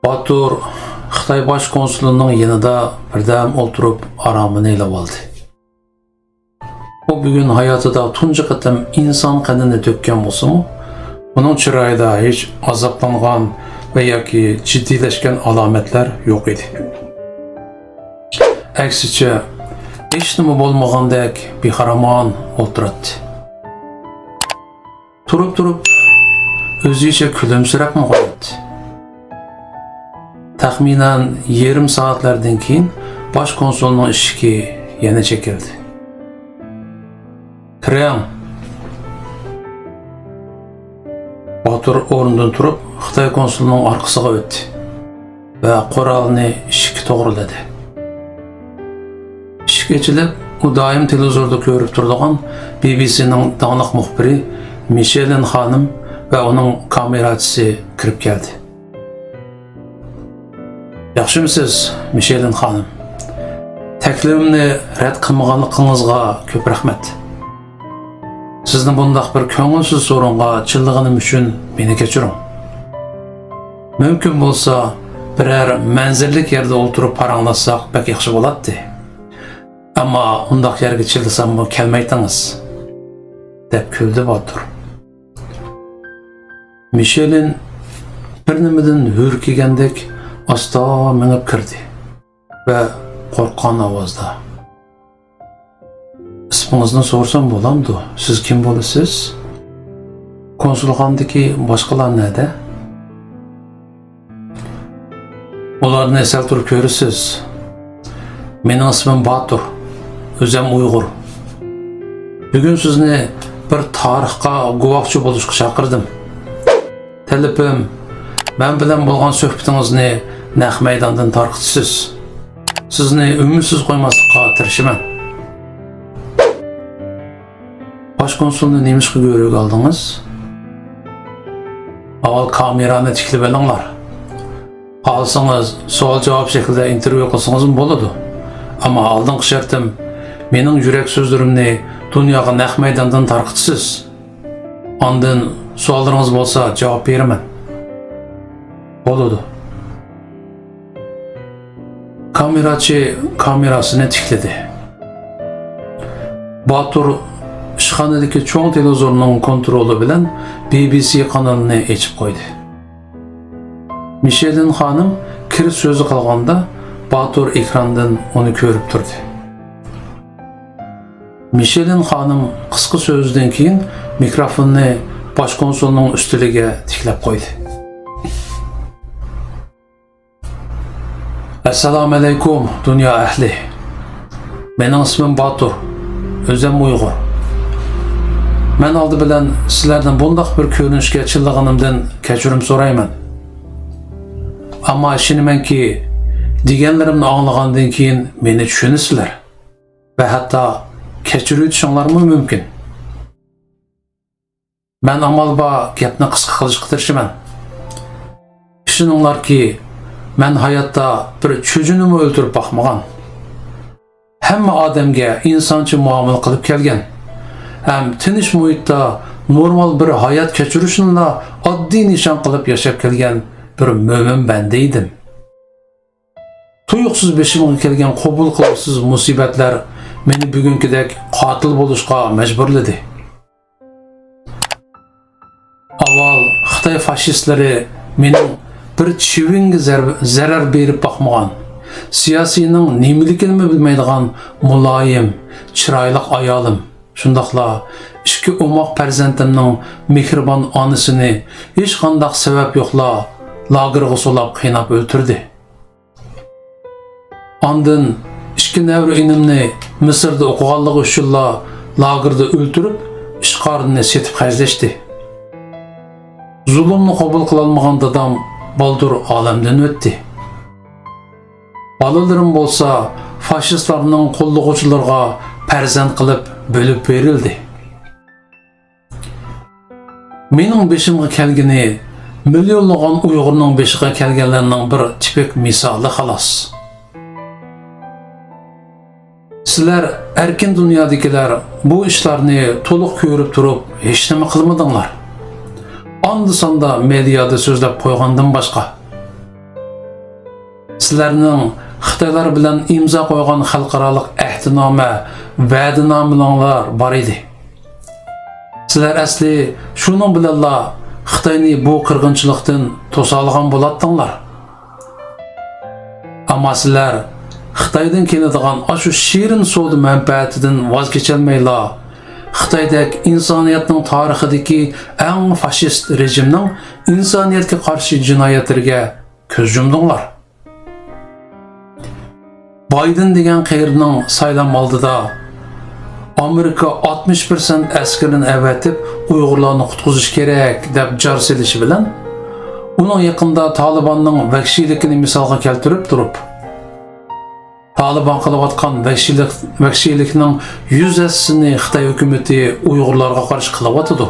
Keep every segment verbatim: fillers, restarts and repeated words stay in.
باتۇر خىتاي باش كونسۇلىنىڭ يېنىدا بىردەم ئولتۇرۇپ ئارامىنى ئېلىۋالدى. ئۇ بۈگۈن ھاياتىدا تۇنجى قېتىم ئىنسان قېنىنى تۆككەن بولسىمۇ، ئۇنىڭ چىرايىدا ھېچ ئازابلانغان ۋە ياكى جىددىيلەشكەن ئالامەتلەر يوق ئىدى. ئەكسىچە، ھېچنېمە بولمىغاندەك بىخارامان ئولتۇراتتى. تۇرۇپ-تۇرۇپ ئۆزىچە كۈلۈمسىرەپمۇ قوياتتى. تەخمىنەن يېرىم سائەتلەردىن كېيىن باش كونسۇلنىڭ ئىشىكى يەنە چېكىلدى. «كىرىڭ!» باتۇر ئورنىدىن تۇرۇپ، خىتاي كونسۇلىنىڭ ئارقىسىغا ئۆتتى ۋە قورالىنى ئىشىككە توغرىلىدى. ئىشىك ئېچىلىپ، ئۇ دائىم تېلېۋىزوردا كۆرۈپ تۇرىدىغان بى بى سىنىڭ داڭلىق مۇخبىرى مىشېلىن خانىم ۋە ئۇنىڭ كامېراچىسى كىرىپ كەلدى. «ياخشىمۇسىز، مىشېلىن خانىم؟ تەكلىپىمنى رەت قىلمىغانلىقىڭىزغا كۆپ رەھمەت. سىزنى بۇنداق بىر كۆڭۈلسىز سورۇنغا چىللىغىنىم ئۈچۈن مېنى كەچۈرۈڭ. مۇمكىن بولسا، بىرەر مەنزىرىلىك يەردە ئولتۇرۇپ پاراڭلاشساق بەك ياخشى بولاتتى. ئەمما ئۇنداق يەرگە چىللىساممۇ كەلمەيتتىڭىز»، دەپ كۈلدى باتۇر. مىشېلىن بىر نېمىدىن ھۈركىگەندەك ئاستا مېڭىپ كىردى ۋە قورققان ئاۋازدا: «ئىسمىڭىزنى سورىسام بولامدۇ؟ سىز كىم بولىسىز؟ كونسۇلخانىدىكى باشقىلار نەدە؟» «ئۇلارنى سەل تۇرۇپ كۆرىسىز. مېنىڭ ئىسمىم باتۇر، ئۆزۈم ئۇيغۇر. بۈگۈن سىزنى بىر تارىخقا گۇۋاھچى بولۇشقا چاقىردىم. تەلىپىم، مەن بىلەن بولغان سۆھبىتىڭىزنى نەق مەيداندىن تارقىتىسىز. سىزنى ئۈمىدسىز قويماسلىققا تىرىشىمەن.» «باش كونسۇلنى نېمىشقا گۆرۈگە ئالدىڭىز؟ ئاۋۋال كامېرانى تىكلىۋېلىڭلار. خالىسىڭىز سوئال-جاۋاب شەكلىدە ئىنتېرۋيۇ قىلسىڭىزمۇ بولىدۇ. ئەمما ئالدىنقى شەرتىم، مېنىڭ يۈرەك سۆزلىرىمنى دۇنياغا نەق مەيداندىن تارقىتىسىز. ئاندىن سوئاللىرىڭىز بولسا جاۋاب بېرىمەن.» «بولىدۇ.» كامېراچى كامېراسىنى تىكلىدى. باتۇر ئىشخانىدىكى چوڭ تېلېۋىزورنىڭ كونترولى بىلەن بى بى سى قانىلىنى ئېچىپ قويدى. مىشېلىن خانىم كىرىپ سۆزى قىلغاندا، باتۇر ئېكراندىن ئۇنى كۆرۈپ تۇردى. مىشېلىن خانىم قىسقا سۆزدىن كېيىن مىكروفوننى باش كونسۇلنىڭ ئۈستىلىگە تىكلەپ قويدى. ئەسسالامۇئەلەيكۇم، دۇنيا ئەھلى. مېنىڭ ئىسمىم باتۇر. ئۆزۈم ئۇيغۇر. مەن ئالدى بىلەن سىلەردىن بۇنداق بىر كۆرۈنۈشكە چىللىغىنىمدىن كەچۈرۈم سورايمەن. ئەمما ئىشىنىمەنكى، دېگەنلىرىمنى ئاڭلىغاندىن كېيىن مېنى چۈشىنىسىلەر ۋە ھەتتا كەچۈرۈۋېتىشىڭلارمۇ مۇمكىن. مەن ئامال بار گەپنى قىسقا قىلىشقا تىرىشىمەن. ئىشىنىڭلاركى، مەن ھاياتتا بىر چۈجىنىمۇ ئۆلتۈرۈپ باقمىغان. ھەممە ئادەمگە ئىنسانچە مۇئامىلە قىلىپ كەلگەن ھەم تىنچ مۇھىتتا نورمال بىر ھايات كەچۈرۈشنىلا ئاددىي نىشان قىلىپ ياشاپ كەلگەن بىر مۆمىن بەندە ئىدىم. تۇيۇقسىز بېشىمغا كەلگەن قوبۇل قىلغۇسىز مۇسىبەتلەر مېنى بۈگۈنكىدەك قاتىل بولۇشقا مەجبۇرلىدى. ئاۋۋال خىتاي فاشىستلىرى مېنىڭ بىر چىۋىنگە زەر-، زەرەر بېرىپ باقمىغان، سىياسىينىڭ نېمىلىكىنىمۇ بىلمەيدىغان مۇلايىم، چىرايلىق ئايالىم، شۇنداقلا ئىككى ئوماق پەرزەنتىمنىڭ مېھرىبان ئانىسىنى ھېچقانداق سەۋەب يوقلا لاگېرغا سولاپ قىيناپ ئۆلتۈردى. ئاندىن ئىككى نەۋرە ئىنىمنى مىسىردا ئوقۇغانلىقى ئۈچۈنلا لاگېردا ئۆلتۈرۈپ، ئىش قارنىنى سېتىپ خەجلەشتى. زۇلۇمنى قوبۇل قىلالمىغان دادام بالدۇر ئالەمدىن ئۆتتى. بالىلىرىم بولسا فاشىستلارنىڭ قوللىغۇچىلىرىغا پەرزەنت قىلىپ بۆلۈپ بېرىلدى. مېنىڭ بېشىمغا كەلگىنى مىليونلىغان ئۇيغۇرنىڭ بېشىغا كەلگەنلەرنىڭ بىر تىپىك مىسالى خالاس. سىلەر ئەركىن دۇنيادىكىلەر بۇ ئىشلارنى تولۇق كۆرۈپ تۇرۇپ ھېچنېمە قىلمىدىڭلار. ئاندا-ساندا مېدىيادا سۆزلەپ قويغاندىن باشقا. سىلەرنىڭ خىتايلار بىلەن ئىمزا قويغان خەلقئارالىق ئەھدىنامە، ۋەدىنامىلىرىڭلار بار ئىدى. سىلەر ئەسلى شۇنىڭ بىلەنلا خىتاينى بۇ قىرغىنچىلىقتىن توسالىغان بولاتتىڭلار. ئەمما سىلەر خىتايدىن كېلىدىغان ئاشۇ شېرىن سودا مەنپەئەتىدىن ۋاز كېچەلمەيلا، خىتايدەك ئىنسانىيەتنىڭ تارىخىدىكى ئەڭ فاشىست رېجىمنىڭ ئىنسانىيەتكە قارشى جىنايەتلىرىگە كۆز يۇمدۇڭلار. بايدېن دېگەن قېرىنىڭ سايلام ئالدىدا، «ئامېرىكا ئاتمىش پىرسەنت ئەسكىرىنى ئەۋەتىپ، ئۇيغۇرلارنى قۇتقۇزۇش كېرەك» دەپ جار سېلىشى بىلەن، ئۇنىڭ يېقىندا تالىباننىڭ ۋەھشىيلىكىنى مىسالغا كەلتۈرۈپ تۇرۇپ، تالىبان قىلىۋاتقان ۋەھشىيلىك، ۋەھشىيلىكنىڭ يۈز ھەسسىسىنى خىتاي ھۆكۈمىتى ئۇيغۇرلارغا قارشى قىلىۋاتىدۇ.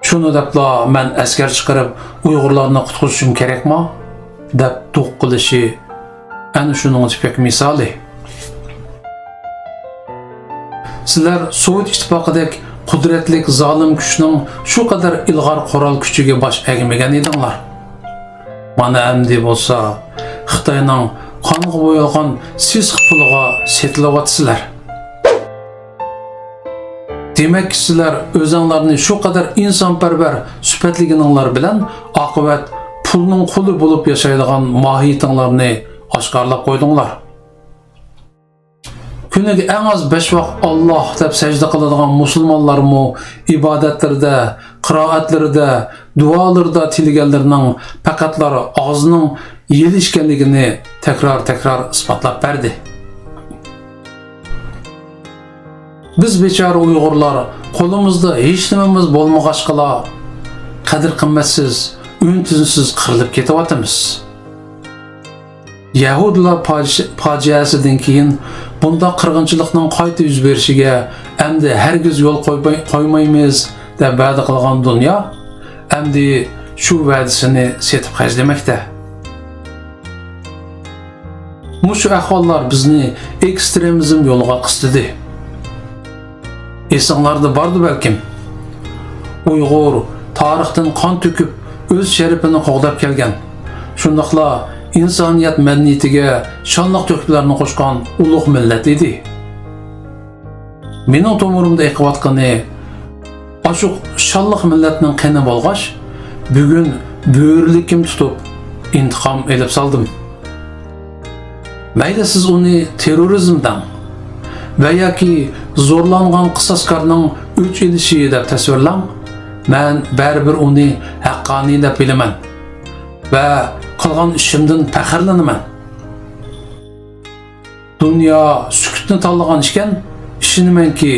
شۇنى دەپلا مەن ئەسكەر چىقىرىپ ئۇيغۇرلارنى قۇتقۇزۇشۇم كېرەكما؟ دەپ دوق قىلىشى ئەنە شۇنىڭ تۈپەك مىسالى. سىلەر سوۋېت ئىتتىپاقىدەك قۇدرەتلىك زالىم كۈچنىڭ شۇ قەدەر ئىلغار قورال كۈچىگە باش ئەگمىگەن ئىدىڭلار. مانا ئەمدى بولسا خىتاينىڭ قانغا بويالغان سېسىق پۇلىغا سېتىلىۋاتىسىلەر. دېمەك، سىلەر ئۆزۈڭلارنى شۇ قەدەر ئىنسانپەرۋەر سۈپەتلىگىنىڭلار بىلەن ئاقىۋەت پۇلنىڭ قۇلى بولۇپ ياشايدىغان ماھىيىتىڭلارنى ئاشكارىلاپ قويدۇڭلار. كۈنىگە ئەڭ ئاز بەش ۋاق «ئاللاھ» دەپ سەجدە قىلىدىغان مۇسۇلمانلارمۇ ئىبادەتلىرىدە، قىرائەتلىرىدە، دۇئالىرىدا تىلىگەنلىرىنىڭ پەقەتلا ئاغزىنىڭ يېلى ئىكەنلىكىنى تەكرار-تەكرار ئىسپاتلاپ بەردى. بىز بىچارە ئۇيغۇرلار قولىمىزدا ھېچنېمىمىز بولمىغاچقىلا، قەدىر-قىممەتسىز، ئۈن-تىنسىز قىرىلىپ كېتىۋاتىمىز. يەھۇدىيلار پاج-، پاجىئەسىدىن كېيىن بۇنداق قىرغىنچىلىقنىڭ قايتا يۈز بېرىشىگە ئەمدى ھەرگىز يول قويماي-، قويمايمىز دەپ ۋەدە قىلغان دۇنيا ئەمدى شۇ ۋەدىسىنى سېتىپ خەجلىمەكتە. مۇشۇ ئەھۋاللار بىزنى ئېكسترېمىزم يولىغا قىستىدى. ئېسىڭلاردا باردۇ بەلكىم، ئۇيغۇر تارىختىن قان تۆكۈپ، ئۆز شەرىپىنى قوغداپ كەلگەن، شۇنداقلا ئىنسانىيەت مەدەنىيىتىگە شانلىق تۆھپىلەرنى قوشقان ئۇلۇغ مىللەت ئىدى. مېنىڭ تومۇرۇمدا ئېقىۋاتقىنى ئاشۇ شانلىق مىللەتنىڭ قېنى بولغاچ، بۈگۈن بۆرىلىكىم تۇتۇپ ئىنتىقام ئېلىپ سالدىم. مەيلى سىز ئۇنى تېررورىزم دەڭ ۋە ياكى زورلانغان قىساسكارنىڭ ئۆچ ئېلىشى دەپ تەسۋىرلەڭ، مەن بەرىبىر ئۇنى ھەققانىي دەپ بىلىمەن ۋە قىلغان ئىشىمدىن پەخىرلىنىمەن. دۇنيا سۈكۈتنى تاللىغان ئىكەن، ئىشىنىمەنكى،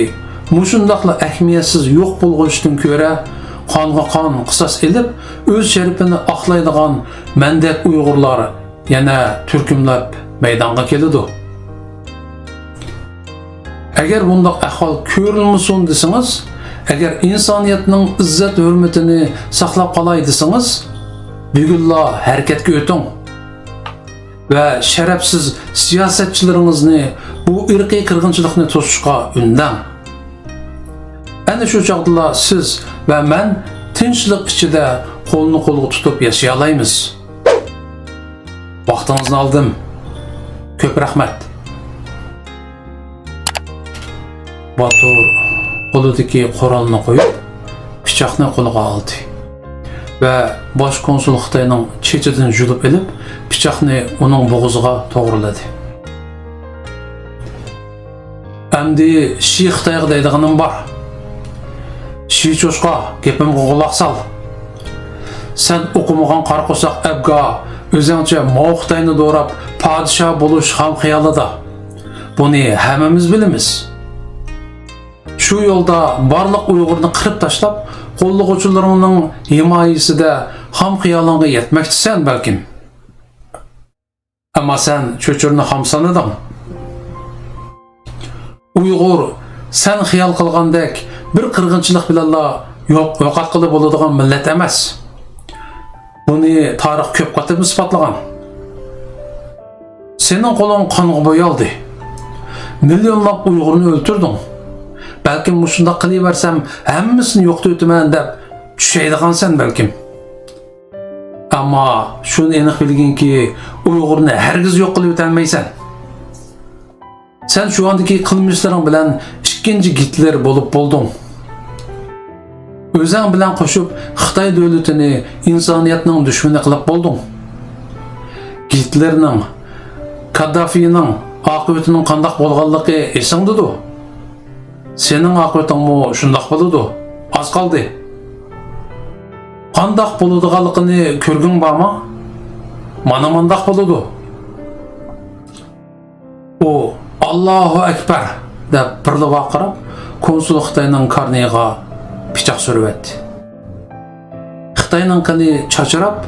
مۇشۇنداقلا ئەھمىيەتسىز يوق بولغۇچىدىن كۆرە، قانغا قان قىساس ئېلىپ، ئۆز شەرىپىنى ئاقلايدىغان مەندەك ئۇيغۇرلار يەنە تۈركۈملەپ مەيدانغا كېلىدۇ. ئەگەر بۇنداق ئەھۋال كۆرۈلمىسۇن دېسىڭىز، ئەگەر ئىنسانىيەتنىڭ ئىززەت-ھۆرمىتىنى ساقلاپ قالاي دېسىڭىز، بۈگۈنلا ھەرىكەتكە ئۆتۈڭ ۋە شەرەپسىز سىياسەتچىلىرىڭىزنى بۇ ئىرقىي قىرغىنچىلىقنى توسۇشقا ئۈندەڭ. ئەنە شۇ چاغدىلا سىز ۋە مەن تىنچلىق ئىچىدە قولنى قولغا تۇتۇپ ياشىيالايمىز. ۋاقتىڭىزنى ئالدىم. كۆپ رەھمەت. باتۇر قولىدىكى قورالنى قويۇپ، پىچاقنى قولىغا ئالدى ۋە باش كونسۇل خىتاينىڭ چېچىدىن يۇلۇپ ئېلىپ، پىچاقنى ئۇنىڭ بوغۇزىغا توغرىلىدى. ئەمدى شى خىتايغا دەيدىغىنىم بار. شى چوشقا، گېپىمگە قۇلاق سال. سەن ئوقۇمىغان قارا قورساق ئەبگا، ئۆزۈڭچە ماۋ خىتاينى دوراپ، پادىشاھ بولۇش خام خىيالىدا. بۇنى ھەممىمىز بىلىمىز. شۇ يولدا بارلىق ئۇيغۇرنى قىرىپ تاشلاپ، قوللىغۇچىلىرىڭنىڭ ھىمايىسىدە خام خىيالىڭغا يەتمەكچىسەن بەلكىم. ئەمما سەن چۆچۈرىنى خام سانىدىڭ. ئۇيغۇر سەن خىيال قىلغاندەك بىر قىرغىنچىلىق بىلەنلا يوق، يوقاتقىلى بولىدىغان مىللەت ئەمەس. بۇنى تارىخ كۆپ قېتىم ئىسپاتلىغان. سېنىڭ قولۇڭ قانغا بويالدى. مىليونلاپ ئۇيغۇرنى ئۆلتۈردۈڭ. بەلكىم مۇشۇنداق قىلىۋەرسەم ھەممىسىنى يوقىتىۋېتىمەن دەپ چۈشەيدىغانسەن بەلكىم. ئەمما شۇنى ئېنىق بىلگىنكى، ئۇيغۇرنى ھەرگىز يوق قىلىۋېتەلمەيسەن. سەن شۇ ئاندىكى قىلمىشلىرىڭ بىلەن ئىككىنچى گىتلېر بولۇپ بولدۇڭ. ئۆزۈڭ بىلەن قوشۇپ خىتاي دۆلىتىنى ئىنسانىيەتنىڭ دۈشمىنى قىلىپ بولدۇڭ. گىتلېرنىڭ، كاددافىنىڭ ئاقىۋىتىنىڭ قانداق بولغانلىقى ئېسىڭدىدۇ. سېنىڭ ئاقىۋىتىڭمۇ شۇنداق بولىدۇ. ئاز قالدى. قانداق بولىدىغانلىقىنى كۆرگۈڭ بارمۇ؟ مانا مانداق بولىدۇ. ئۇ «ئاللاھۇ ئەكبەر» دەپ بىرلا ۋارقىراپ، كونسۇل خىتاينىڭ كارنىيىغا پىچاق سۈرۈۋەتتى. خىتاينىڭ قېنى چاچراپ،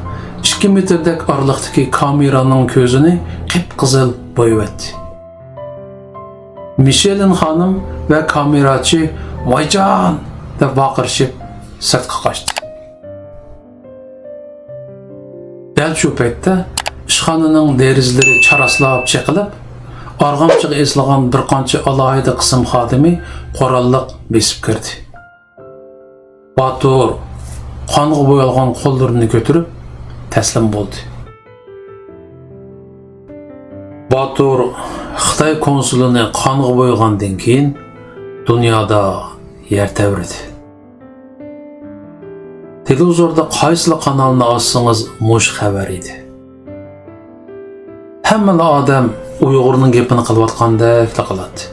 ئىككى مېتىردەك ئارىلىقتىكى كامېرانىڭ كۆزىنى قىپقىزىل بويىۋەتتى. مىشېلىن خانىم ۋە كامېراچى «ۋايجان!» دەپ ۋارقىرىشىپ سىرتقا قاچتى. دەل شۇ پەيتتە ئىشخانىنىڭ دېرىزىلىرى چاراسلاپ چېقىلىپ، ئارغامچىغا ئېسىلغان بىر قانچە ئالاھىدە قىسىم خادىمى قوراللىق بېسىپ كىردى. باتۇر قانغا بويالغان قوللىرىنى كۆتۈرۈپ تەسلىم بولدى. باتۇر خىتاي كونسۇلىنى قانغا بويىغاندىن كېيىن دۇنيادا يەر تەۋرىدى. تېلېۋىزوردا قايسىلا قانالنى ئاچسىڭىز مۇشۇ خەۋەر ئىدى. ھەممىلا ئادەم ئۇيغۇرنىڭ گېپىنى قىلىۋاتقاندەكلا قىلاتتى.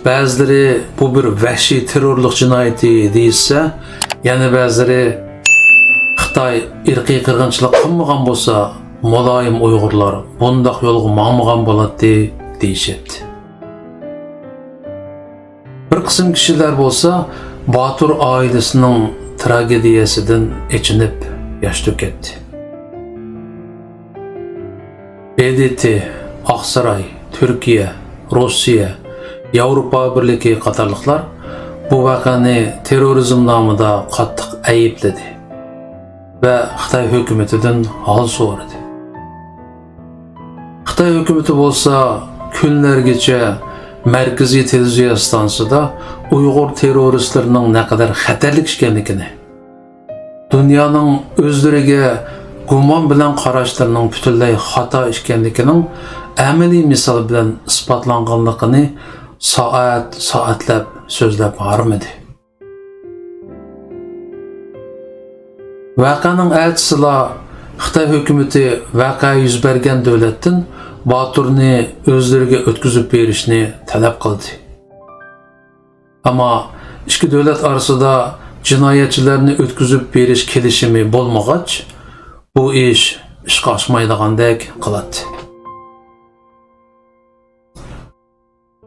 بەزىلىرى «بۇ بىر ۋەھشىي تېررورلۇق جىنايىتى» دېيىشسە، يەنە بەزىلىرى «خىتاي ئىرقىي قىرغىنچىلىق قىلمىغان بولسا، مۇلايىم ئۇيغۇرلار بۇنداق يولغا ماڭمىغان بولاتتى» دېيىشەتتى. بىر قىسىم كىشىلەر بولسا باتۇر ئائىلىسىنىڭ تراگېدىيەسىدىن ئېچىنىپ ياش تۆكەتتى. ب د ت، ئاقساراي، تۈركىيە، روسىيە، ياۋروپا بىرلىكى قاتارلىقلار بۇ ۋەقەنى تېررورىزم نامىدا قاتتىق ئەيىبلىدى ۋە خىتاي ھۆكۈمىتىدىن ھال سورىدى. خىتاي ھۆكۈمىتى بولسا كۈنلەرگىچە مەركىزىي تېلېۋىزىيە ئىستانسىسىدا ئۇيغۇر تېررورىستلىرىنىڭ نەقەدەر خەتەرلىك ئىكەنلىكىنى، دۇنيانىڭ ئۆزلىرىگە گۇمان بىلەن قاراشلىرىنىڭ پۈتۈنلەي خاتا ئىكەنلىكىنىڭ ئەمەلىي مىسال بىلەن ئىسپاتلانغانلىقىنى سائەت-سائەتلەپ سۆزلەپ ھارمىدى. ۋەقەنىڭ ئەتىسىلا خىتاي ھۆكۈمىتى ۋەقە يۈز بەرگەن دۆلەتتىن باتۇرنى ئۆزلىرىگە ئۆتكۈزۈپ بېرىشنى تەلەپ قىلدى. ئەمما ئىككى دۆلەت ئارىسىدا جىنايەتچىلەرنى ئۆتكۈزۈپ بېرىش كېلىشىمى بولمىغاچ، بۇ ئىش ئىشقا ئاشمايدىغاندەك قىلاتتى.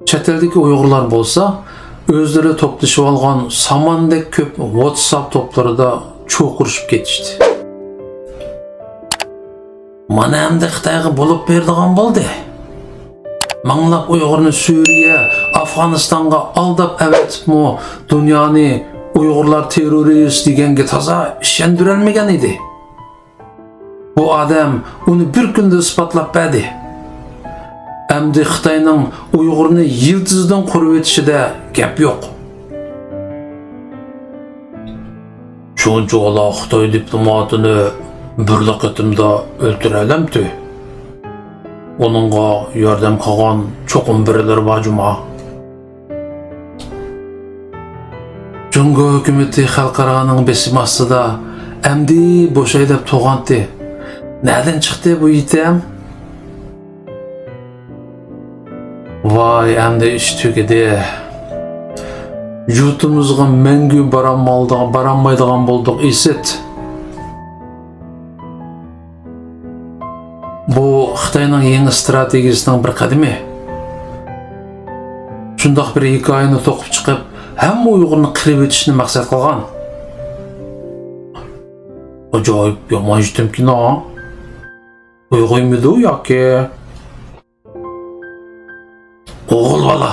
چەت ئەلدىكى ئۇيغۇرلار بولسا ئۆزلىرى توپلىشىۋالغان ساماندەك كۆپ ۋاتساپ توپلىرىدا چۇقۇرۇشۇپ كېتىشتى. مانا ئەمدى خىتايغا بولۇپ بېرىدىغان بولدى. مىڭلاپ ئۇيغۇرنى سۈرىيە، ئافغانىستانغا ئالداپ ئەۋەتىپمۇ دۇنيانى ئۇيغۇرلار تېررورىست دېگەنگە تازا ئىشەندۈرەلمىگەن ئىدى. بۇ ئادەم ئۇنى بىر كۈندە ئىسپاتلاپ بەردى. ئەمدى خىتاينىڭ ئۇيغۇرنى يىلتىزىدىن قۇرۇۋېتىشىدە گەپ يوق. شۇنچىۋالا خىتاي دىپلوماتىنى بىرلا قېتىمدا ئۆلتۈرەلەمتى؟ ئۇنىڭغا ياردەم قىلغان چوقۇم بىرىلىرى بار جۇما. جۇڭگو ھۆكۈمىتى خەلقئارانىڭ بېسىمى ئاستىدا ئەمدى بوشاي دەپ تۇرغانتى. نەدىن چىقتى بۇ يېتەم؟ ۋاي، ئەمدى ئىش تۈگىدى. يۇرتىمىزغا مەڭگۈ بارالمايدىغان، بارالمايدىغان بولدۇق، ئىسىت. بۇ خىتاينىڭ يېڭى ئىستراتېگىيىسىنىڭ بىر قەدىمى. شۇنداق بىر ھېكايىنى توقۇپ چىقىپ، ھەممە ئۇيغۇرنى قىرىۋېتىشنى مەقسەت قىلغان. ئاجايىپ يامان يېتەمكىنا. ئۇيغۇرمىدۇ ياكى؟ ئوغۇل بالا.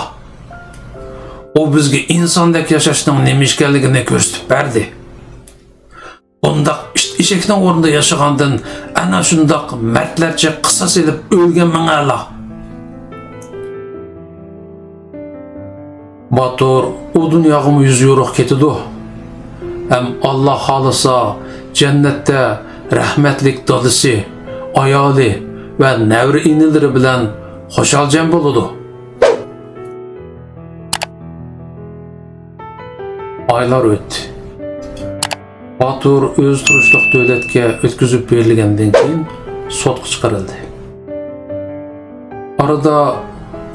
ئۇ بىزگە ئىنساندەك ياشاشنىڭ نېمە ئىكەنلىكىنى كۆرسىتىپ بەردى. بۇنداق ئىت ئېشەكنىڭ ئورنىدا ياشىغاندىن ئەنە شۇنداق مەردلەرچە قىساس ئېلىپ ئۆلگەن ماڭا ئەلا. باتۇر ئۇ دۇنياغىمۇ يۈز يورۇق كېتىدۇ. ھەم ئاللا خالىسا، جەننەتتە رەھمەتلىك دادىسى، ئايالى ۋە نەۋرە-ئىنىلىرى بىلەن خۇشال-جەم بولىدۇ. ئايلار ئۆتتى. باتۇر ئۆزى تۇرۇشلۇق دۆلەتكە ئۆتكۈزۈپ بېرىلگەندىن كېيىن سوتقا چىقىرىلدى. ئارىدا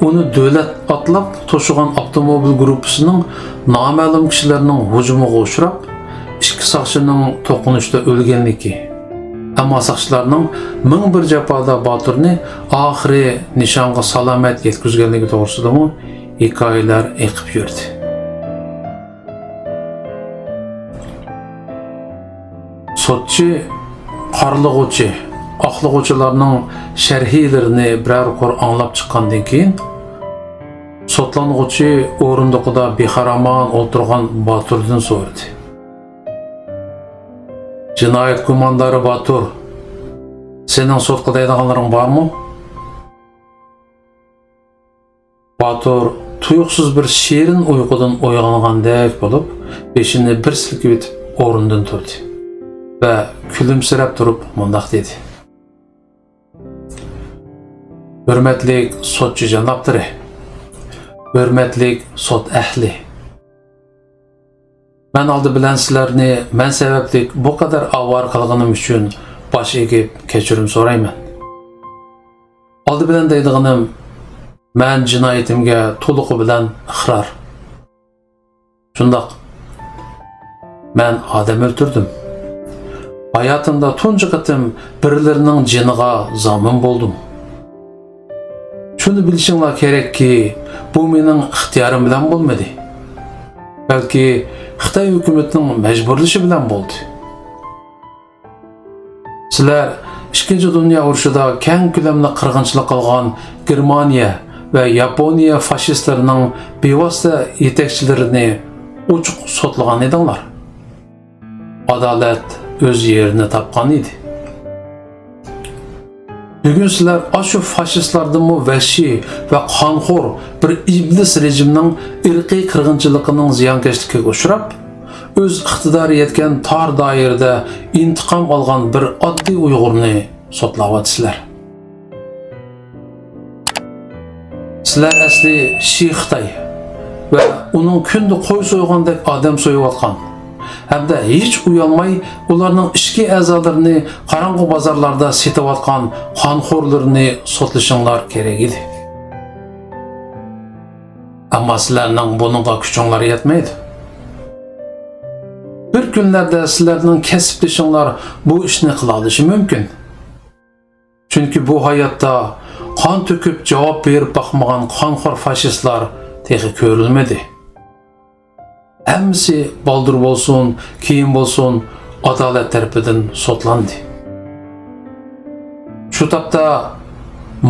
ئۇنى دۆلەت ئاتلاپ توشۇغان ئاپتوموبىل گۇرۇپپىسىنىڭ نامەلۇم كىشىلەرنىڭ ھۇجۇمىغا ئۇچراپ، ئىككى ساقچىنىڭ توقۇنۇشتا ئۆلگەنلىكى، ئەمما ساقچىلارنىڭ مىڭ بىر جاپادا باتۇرنى ئاخىرى نىشانغا سالامەت يەتكۈزگەنلىكى توغرىسىدىمۇ ھېكايىلەر ئېقىپ يۈردى. سوتچى قارلىغۇچى، ئاقلىغۇچىلارنىڭ شەرھىيلىرىنى بىرەر قۇر ئاڭلاپ چىققاندىن كېيىن، سوتلانغۇچى ئورۇندۇقىدا بىخارامان ئولتۇرغان باتۇردىن سورىدى. جىنايەت گۇماندارى باتۇر، سېنىڭ سوتقا دەيدىغانلىرىڭ بارمۇ؟ باتۇر تۇيۇقسىز بىر شېرىن ئۇيقۇدىن ئويغانغاندەك بولۇپ، بېشىنى بىر سىلكىۋېتىپ ئورنىدىن تۇردى ۋە كۈلۈمسىرەپ تۇرۇپ مۇنداق دېدى: «ھۆرمەتلىك سوتچى جانابلىرى، ھۆرمەتلىك سوت ئەھلى! مەن ئالدى بىلەن سىلەرنى مەن سەۋەبلىك بۇ قەدەر ئاۋارە قىلغىنىم ئۈچۈن باش ئېگىپ كەچۈرۈم سورايمەن. ئالدى بىلەن دەيدىغىنىم، مەن جىنايىتىمگە تولۇقى بىلەن ئىقرار. شۇنداق، مەن ئادەم ئۆلتۈردۈم. ھاياتىمدا تۇنجى قېتىم بىرلىرىنىڭ جېنىغا زامىن بولدۇم. شۇنى بىلىشىڭلار كېرەككى، بۇ مېنىڭ ئىختىيارىم بىلەن بولمىدى، بەلكى خىتاي ھۆكۈمىتىنىڭ مەجبۇرلىشى بىلەن بولدى. سىلەر ئىككىنچى دۇنيا ئۇرۇشىدا كەڭ كۆلەملىك قىرغىنچىلىق قىلغان گېرمانىيە ۋە ياپونىيە فاشىستلىرىنىڭ بىۋاسىتە يېتەكچىلىرىنى ئوچۇق سوتلىغان ئىدىڭلار. ئادالەت ئۆز يېرىنى تاپقان ئىدى. بۈگۈن سىلەر ئاشۇ فاشىستلاردىنمۇ ۋەھشىي ۋە قانخور بىر ئىبلىس رېجىمنىڭ ئىرقىي قىرغىنچىلىقىنىڭ زىيانكەشلىكىگە ئۇچراپ، ئۆز ئىقتىدارى يەتكەن تار دائىرىدە ئىنتىقام ئالغان بىر ئاددىي ئۇيغۇرنى سوتلاۋاتىسىلەر. سىلەر ئەسلى شى خىتاي ۋە ئۇنىڭ كۈندە قوي سويغاندەك ئادەم سويۇۋاتقان ھەمدە ھېچ ئۇيالماي ئۇلارنىڭ ئىچكى ئەزالىرىنى قاراڭغۇ بازارلاردا سېتىۋاتقان قانخورلىرىنى سوتلىشىڭلار كېرەك ئىدى. ئەمما سىلەرنىڭ بۇنىڭغا كۈچۈڭلار يەتمەيدۇ. بىر كۈنلەردە سىلەرنىڭ كەسىپدىشىڭلار بۇ ئىشنى قىلالىشى مۇمكىن. چۈنكى بۇ ھاياتتا قان تۆكۈپ جاۋاب بېرىپ باقمىغان قانخور فاشىستلار تېخى كۆرۈلمىدى. ھەممىسى بالدۇر بولسۇن، كېيىن بولسۇن، ئادالەت تەرىپىدىن سوتلاندى. شۇ تاپتا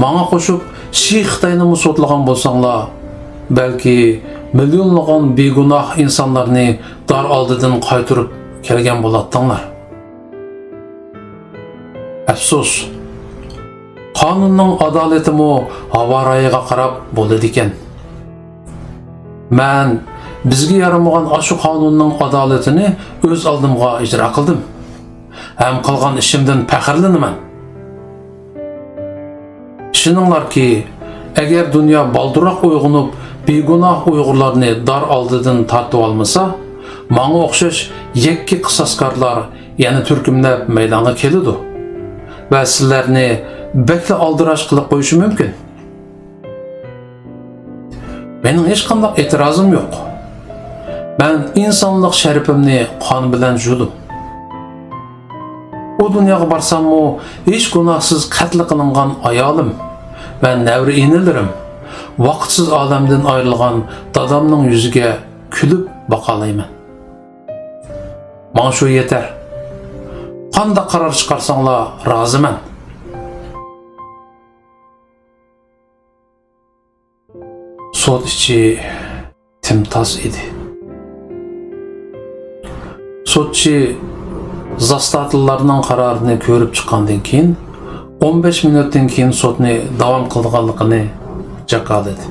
ماڭا قوشۇپ شى خىتاينىمۇ سوتلىغان بولساڭلار، بەلكى مىليونلىغان بىگۇناھ ئىنسانلارنى دار ئالدىدىن قايتۇرۇپ كەلگەن بولاتتىڭلار. ئەپسۇس، قانۇننىڭ ئادالىتىمۇ ھاۋا رايىغا قاراپ بولىدىكەن. مەن بىزگە يارىمىغان ئاشۇ قانۇننىڭ ئادالىتىنى ئۆز ئالدىمغا ئىجرا قىلدىم ھەم قىلغان ئىشىمدىن پەخىرلىنىمەن. ئىشىنىڭلاركى، ئەگەر دۇنيا بالدۇرراق ئويغىنىپ، بىگۇناھ ئۇيغۇرلارنى دار ئالدىدىن تارتىۋالمىسا، ماڭا ئوخشاش يەككە قىساسكارلار يەنە تۈركۈملەپ مەيدانغا كېلىدۇ ۋە سىلەرنى بەكلا ئالدىراش قىلىپ قويۇشى مۇمكىن. مېنىڭ ھېچقانداق ئېتىرازىم يوق. مەن ئىنسانلىق شەرىپىمنى قان بىلەن جۇدۇم. ئۇ دۇنياغا بارساممۇ، ھېچ گۇناھسىز قەتل قىلىنغان ئايالىم ۋە نەۋرە-ئىنىلىرىم، ۋاقىتسىز ئالەمدىن ئايرىلغان دادامنىڭ يۈزىگە كۈلۈپ باقالايمەن. ماڭا شۇ يېتەر. قانداق قارار چىقارساڭلار، رازىمەن. سوت ئىچى تىمتاس ئىدى. سوتچى زاستاتىللارنىڭ قارارىنى كۆرۈپ چىققاندىن كېيىن، ئون بەش مىنۇتتىن كېيىن سوتنى داۋام قىلىدىغانلىقىنى جاكارلىدى.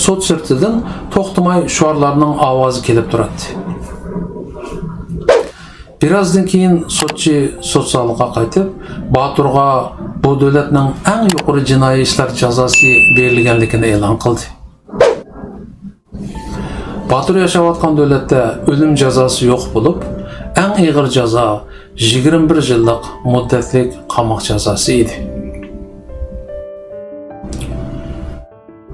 سوت سىرتىدىن توختىماي شوئارلارنىڭ ئاۋازى كېلىپ تۇراتتى. بىرازدىن كېيىن سوتچى سوت زالىغا قايتىپ، باتۇرغا بۇ دۆلەتنىڭ ئەڭ يۇقىرى جىنايى ئىشلار جازاسى بېرىلگەنلىكىنى ئېلان قىلدى. باتۇر ياشاۋاتقان دۆلەتتە ئۆلۈم جازاسى يوق بولۇپ، ئەڭ ئېغىر جازا يىگىرمە بىر يىللىق مۇددەتلىك قاماق جازاسى ئىدى.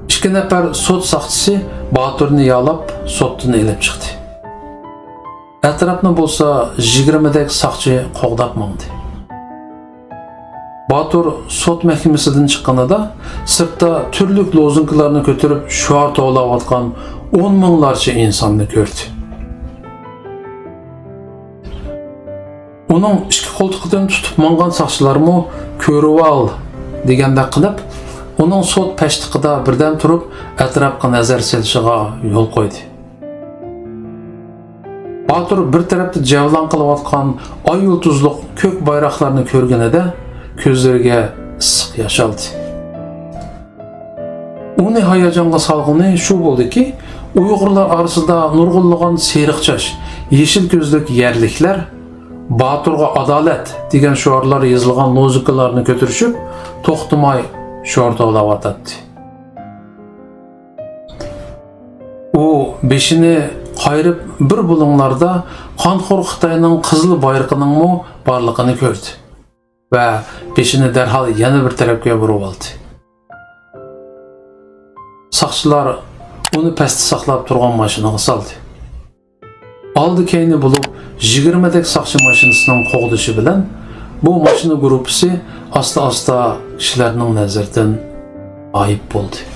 ئىككى نەپەر سوت ساقچىسى باتۇرنى يالاپ، سوتتىن ئېلىپ چىقتى. ئەتراپنى بولسا يىگىرمىدەك ساقچى قوغداپ ماڭدى. باتۇر سوت مەھكىمىسىدىن چىققىنىدا، سىرتتا تۈرلۈك لوزۇنكىلارنى كۆتۈرۈپ شوئار توۋلاۋاتقان ئون مىڭلارچە ئىنساننى كۆردى. ئۇنىڭ ئىككى قولتۇقىدىن تۇتۇپ ماڭغان ساقچىلارمۇ «كۆرۈۋال» دېگەندەك قىلىپ، ئۇنىڭ سوت پەشتىقىدا بىردەم تۇرۇپ، ئەتراپقا نەزەر سېلىشىغا يول قويدى. باتۇر بىر تەرەپتە جەۋلان قىلىۋاتقان ئاي يۇلتۇزلۇق كۆك بايراقلارنى كۆرگىنىدە، كۆزلىرىگە ئىسسىق ياش ئالدى. ئۇنى ھاياجانغا سالغىنى شۇ بولدىكى، ئۇيغۇرلار ئارىسىدا نۇرغۇنلىغان سېرىق چاچ، يېشىل كۆزلۈك يەرلىكلەر «باتۇرغا ئادالەت» دېگەن شوئارلار يېزىلغان لوزۇنكىلارنى كۆتۈرۈشۈپ، توختىماي شوئار توۋلاۋاتاتتى. ئۇ بېشىنى قايرىپ، بىر بۇلۇڭلاردا قانخور خىتاينىڭ قىزىل بايرىقىنىڭمۇ بارلىقىنى كۆردى ۋە بېشىنى دەرھال يەنە بىر تەرەپكە بۇرۇۋالدى. ساقچىلار ئۇنى پەستە ساقلاپ تۇرغان ماشىنىغا سالدى. ئالدى-كەينى بولۇپ يىگىرمىدەك ساقچى ماشىنىسىنىڭ قوغدىشى بىلەن بۇ ماشىنا گۇرۇپپىسى ئاستا-ئاستا كىشىلەرنىڭ نەزىرىدىن غايىب بولدى.